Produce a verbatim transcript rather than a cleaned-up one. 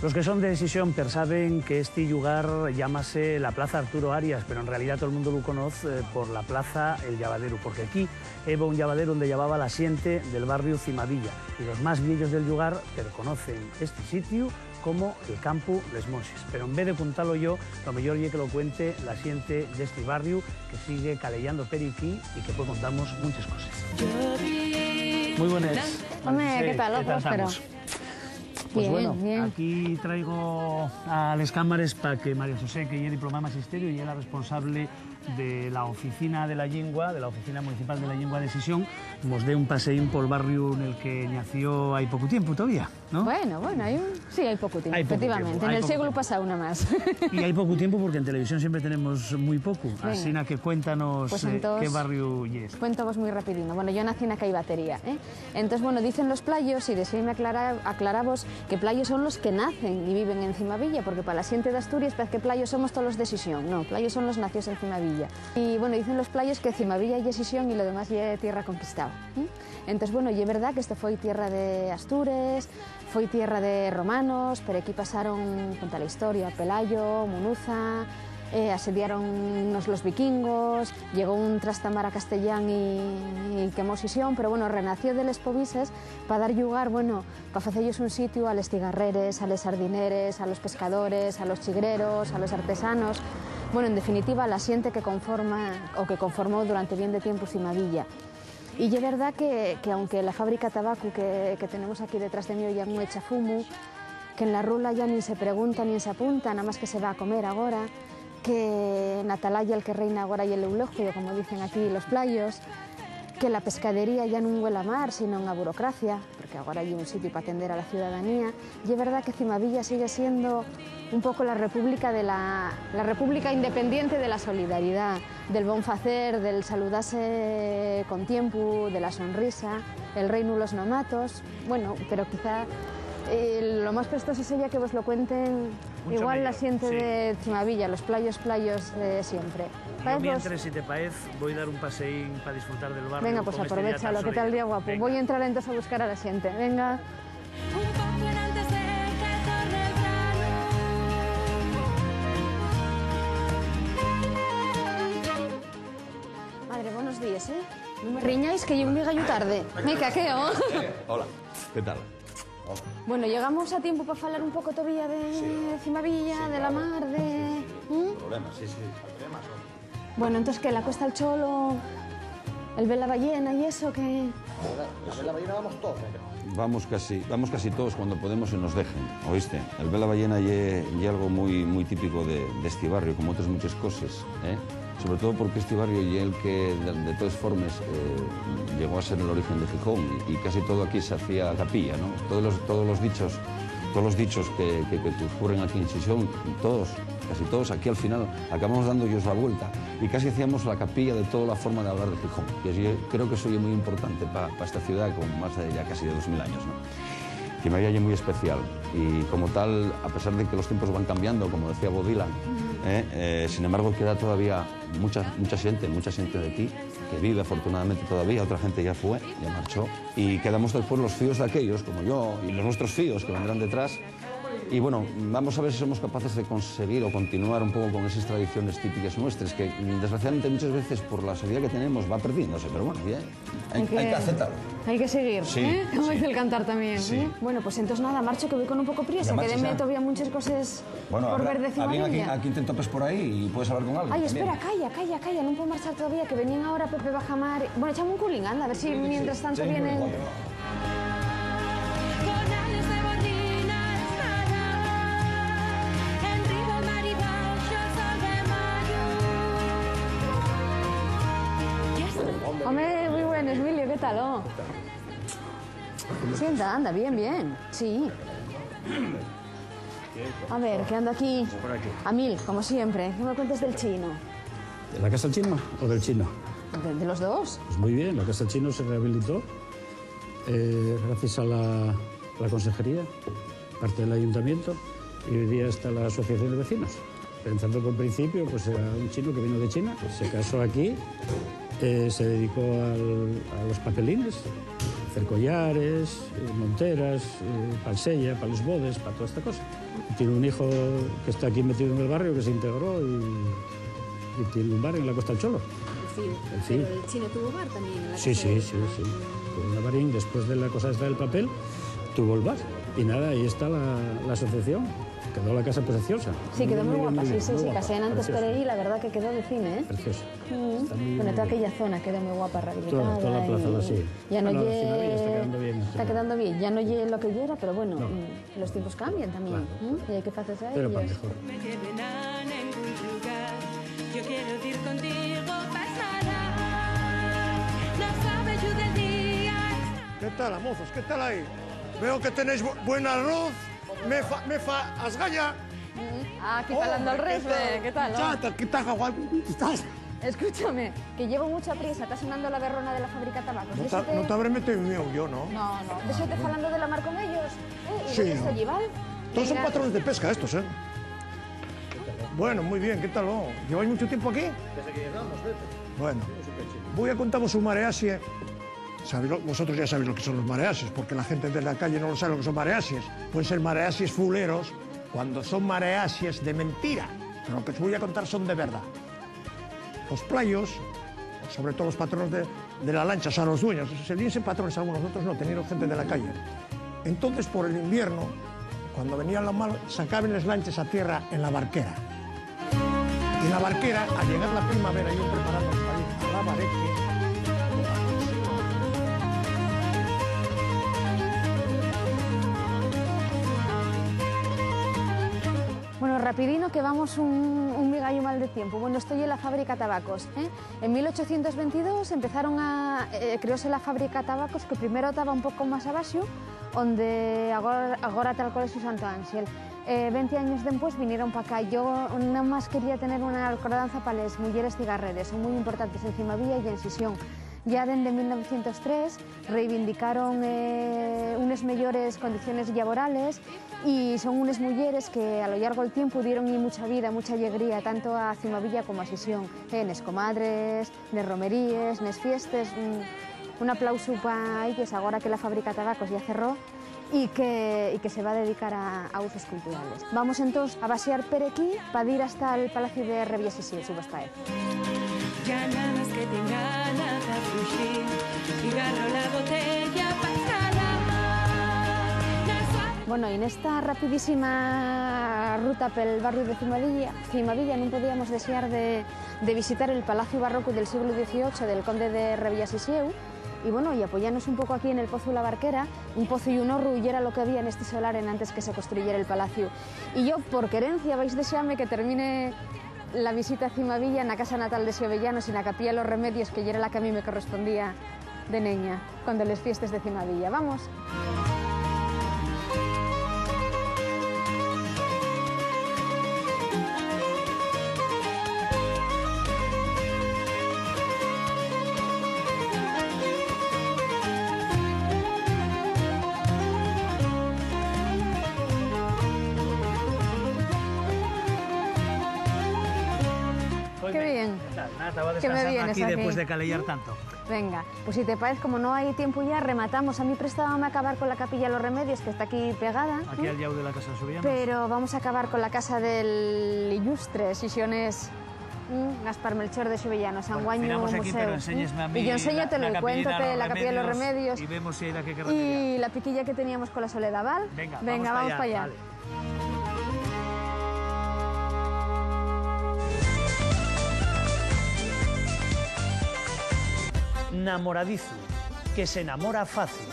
Los que son de Xixón persaben que esti llugar llámase la Plaza Arturo Arias, pero en realidá tol mundu lu conoz, eh, por la Plaza El Llavaderu, porque aquí hebo un llavaderu onde llavaba la xente del barriu Cimavilla, y los más vieyos del llugar perconocen esti sitiu como el Campu Les Monxes. Pero en vez de cuntalo yo, lo meyor ye que lo cuente la xente d'esti barriu, que sigue caleyando per equí y que pue contamos munches coses. Muy buenas. Home, ¿qué tal? ¿Qué tal estamos? Pues bien, bueno, bien. Aquí traigo a les cámares pa que María José, que ye diplomada en Magisteriu y ye la responsable de la Oficina de la Llingua, de la Oficina Municipal de la Llingua de Xixón, mos dé un paseín pol barriu nel que nació hai pocu tiempu todavía, ¿no? Bueno, bueno, hai un, sí, hai pocu tiempu, hai pocu tiempu, efectivamente, en el sieglu pasao namás. Y hai pocu tiempu porque en televisión siempre tenemos muy pocu. Venga. Asina que cuéntanos, pues eh, entonces, qué barriu yes. Cuéntovos muy rapidino. Bueno, yo nací na Caibatería, ¿eh? Entós, bueno, dicen los playos, y dexeime aclara-, aclaravos que playos son los que nacen y viven en Cimavilla, porque pa la xente d'Asturies parece que playos somos tolos de Xixón. No, playos son los nacios en Cimavilla. Y, bueno, dicen los playos que Cimavilla ye Xixón y lo demás ye tierra conquistada, ¿m? Entós, bueno, ye verdá que esto foi tierra de astures, foi tierra de romanos, per equí pasaron, cuenta la historia, Pelayo, Munuza, eh, asediáronnos los vikingos, llegó un trastamara castellán y, y quemó Xixón, pero, bueno, renació de les pobises pa dar llugar, bueno, pa faceyos un sitiu a les cigarreres, a les sardineres, a los pescadores, a los chigreros, a los artesanos, bueno, en definitiva, a la xente que conforma o que conformó durante bien de tiempu Cimavilla. Y ye verdá que, que aunque la fábrica tabacu que, que tenemos aquí detrás de mí ye un echafumu, que en la rula ya nin se pregunta nin se apunta, namás que se va a comer agora, que n'Atalaya el que reina agora ye l'eulogiu, como dicen aquí los playos, que la pescadería ya nun huele a mar, sino a burocracia, porque agora ye un sitiu pa atender a la ciudadanía. Ye verdá que Cimavilla sigue siendo un poco la república de la, la república independiente de la solidaridá, del bon facer, del saludase con tiempu, de la sonrisa, el reinu los nomatos. Bueno, pero quizá, eh, lo más prestoso sería que vos lo cuenten igual la xente de Cimavilla, los playos, playos de siempre. Yo, mientres, si te paez, voi dar un paseín pa disfrutar del barrio. Venga, pues aprovechalo, ¿qué tal día guapo? Voi entrar entonces a buscar a la xente. Venga. Un poco antes de que torne el verano. Madre, buenos días, ¿eh? No me riñáis que yo un migallo tarde. Me caqueo. Hola, ¿qué tal? Bueno, llegamos a tiempo pa falar un poco todavía de Cimavilla, de la mar, de... ¿Mm? Problema, sí, sí. Bueno, entonces, ¿qué? ¿La Costa del Cholo, el Vela Ballena y eso, qué? A ver, a ver, la ballena vamos todos, ¿eh? Vamos casi, vamos casi todos cuando podemos y nos dejen, ¿oíste? El Vela Ballena ye, ye algo muy, muy típico de, de este barrio, como otras muchas cosas, ¿eh? Sobre todo porque este barrio ye el que, de, de todas formas, eh, llegó a ser el origen de Gijón y, y casi todo aquí se hacía a capilla, ¿no? Todos los, todos los dichos, todos los dichos que, que, que ocurren aquí en Xixón, todos, casi todos, aquí al final acabamos dando ellos la vuelta y casi hacíamos la capilla de toda la forma de hablar de Gijón, que es, yo creo que eso es muy importante para esta ciudad con más de ya casi de dos mil años, ¿no? Cimavilla es muy especial y, como tal, a pesar de que los tiempos van cambiando, como decía Bob Dylan, eh, eh, sin embargo queda todavía mucha, mucha gente, mucha gente de aquí que vive afortunadamente todavía, otra gente ya fue, ya marchó, y quedamos después los fíos de aquellos, como yo, y los nuestros fíos que vendrán detrás. Y bueno, vamos a ver si somos capaces de conseguir o continuar un poco con esas tradiciones típicas nuestras, que desgraciadamente muchas veces por la sociedad que tenemos va perdiéndose, pero bueno, ya hay, hay que aceptarlo. Hay que seguir, ¿eh? Como dice el cantar también, ¿eh? Bueno, pues entonces nada, marcho que voy con un poco prisa, quedéme todavía muchas cosas por ver de Cimavilla. Bueno, habrá alguien a quien, a quien te topes por ahí y puedes hablar con alguien también. Ay, espera, calla, calla, calla, no puedo marchar todavía, que venían ahora Pepe Bajamar. Bueno, échame un culín, anda, a ver si mientras tanto vienen. Con ales de borrina estará, en riba mar y baixo sol de mayo. Home, muy buenas, Emilio, ¿qué tal, oh? Sienta, anda, bien, bien, sí. A ver, que ando aquí a mil, como siempre. ¿Qué me cuentas del chino? ¿De la Casa del Chino o del Chino? De, de los dos. Pues muy bien, la Casa del Chino se rehabilitó, eh, gracias a la, la consejería, parte del ayuntamiento, y hoy día está la asociación de vecinos. Pensando que al principio, pues, era un chino que vino de China, se casó aquí, eh, se dedicó al, a los papelines, a hacer collares, eh, monteras, eh, pa'l seya, pa les bodes, pa toda esta cosa. Tiene un hijo que está aquí metido en el barrio, que se integró y, y tiene un bar en la Costa del Cholo. El Cid. El Cid. Pero el chino tuvo bar también en la Costa del Cholo. Sí, sí, sí, sí. Tuvo una barín, después de la cosa esta del papel, tuvo el bar. Y nada, ahí está la, la asociación. Quedó la casa preciosa. Sí, quedó muy guapa, sí, sí, sí, pasé antes por ahí, la verdad que quedó de cine, ¿eh? Preciosa. Bueno, toda aquella zona quedó muy guapa, rehabilitada. Toda, toda la plaza, sí. Ya no ye, está quedando bien, está quedando bien. Ya no ye lo que yera, pero bueno, los tiempos cambian también, ¿eh? Y hay que hacerse a ellos. Pero para mejor. Yo quiero ir contigo pa' esnalar, no sabe yo del día. ¿Qué tal, mozos? ¿Qué tal ahí? Veo que tenéis bu-, buen arroz. Me fa, me fa asgaya. Ah, aquí falando al revés, ¿qué tal? ¿Qué tal, no? Chata, ¿qué tal, Juan? ¿Cómo estás? Escúchame, que llevo mucha prisa, está sonando la berrona de la fábrica tabacos. No ta-, no t'habré metido miedo yo, ¿no? No, no. Déxate falando de la mar con ellos. Eh, y sí, ellos allí, ¿vale? Todos son patrones de pesca estos, ¿eh? Bueno, muy bien, ¿qué tal, oh? ¿Lleváis mucho tiempo aquí? Desde que llegamos, Pepe. Bueno, voy a contaros un mareasie. Sabéis lo, vosotros ya sabéis lo que son los mareasies, porque la gente de la calle no lo sabe lo que son mareasies. Pueden ser mareasies fuleros cuando son mareasies de mentira, pero lo que os voy a contar son de verdad. Los playos, sobre todo los patrones de, de la lancha, o sea, los dueños, se dicen patrones algunos, otros no, tenían gente de la calle. Entonces, por el invierno, cuando venía lo malo, sacaban las lanchas a tierra en la barquera. Y la barquera, al llegar la primavera, iban preparando el país a la barquera. Bueno, rapidino que vamos un, un migallo mal de tiempo. Bueno, esto ye la fábrica tabacos, ¿eh? En mil ochocientos veintidós empezaron a, eh, creóse la fábrica tabacos, que primero taba un poco más abaxo, onde agora, agora ta el Colegio Santo Ángel. Eh, venti años dempués vinieron pa acá. Yo nada más quería tener una alcordanza pa les muyeres cigarreres, son muy importantes en Cimavilla y en Xixón. Ya dende mil novecientos tres reivindicaron, eh, unes mellores condiciones llaborales y son unes muyeres que a lo llargo del tiempo dieron-y mucha vida, mucha alegría, tanto a Cimavilla como a Xixón, eh, nes comadres, nes romeríes, nes fiestes. Un, un aplausu pa elles, agora que la fábrica tabacos ya cerró y que, y que se va a dedicar a, a usos culturales. Vamos entós a baxar per equí pa dir hasta el Palaciu de Revilla Xixíu, si vos paez. Ya nada más que tenga la fruxir y garro la botella pa escalar. Bueno, y nesta rapidísima ruta pel barriu de Cimavilla, Cimavilla, nun podíamos dexar de, de visitar el Palaciu Barrocu del sieglu dieciocho del conde de Revilla Xixíu, y, bueno, y apoyanos un poco aquí en el Pozu La Barquera. Un pozu y un horru yera lo que había nesti solar enantes que se construyera el palaciu. Y yo, por querencia, vais dexame que termine la visita a Cimavilla na casa natal de Xovellanos y na Capilla Los Remedios, que yera la que a mí me correspondía de neña, cuando les fiestes de Cimavilla. Vamos. Qué bien. Nada, estaba descansando aquí después de caleyar tanto. Venga, pues si te parece, como no hay tiempo ya, rematamos. A mí prestábame acabar con la Capilla Los Remedios, que está aquí pegada. Aquí al llau de la casa de Xovellanos. Pero vamos a acabar con la casa del ilustre xixonés, mm, Gaspar Melchor de Xovellanos, anguaño museu. Bueno, cenamos aquí, pero enséñesme a mí la, la capillita de los Remedios y vemos si hay la que querrá. Y la piquilla que teníamos con la Soledad, ¿vale? Venga, vamos pa allá. Vale. Namoradizu, que s'enamora fácil.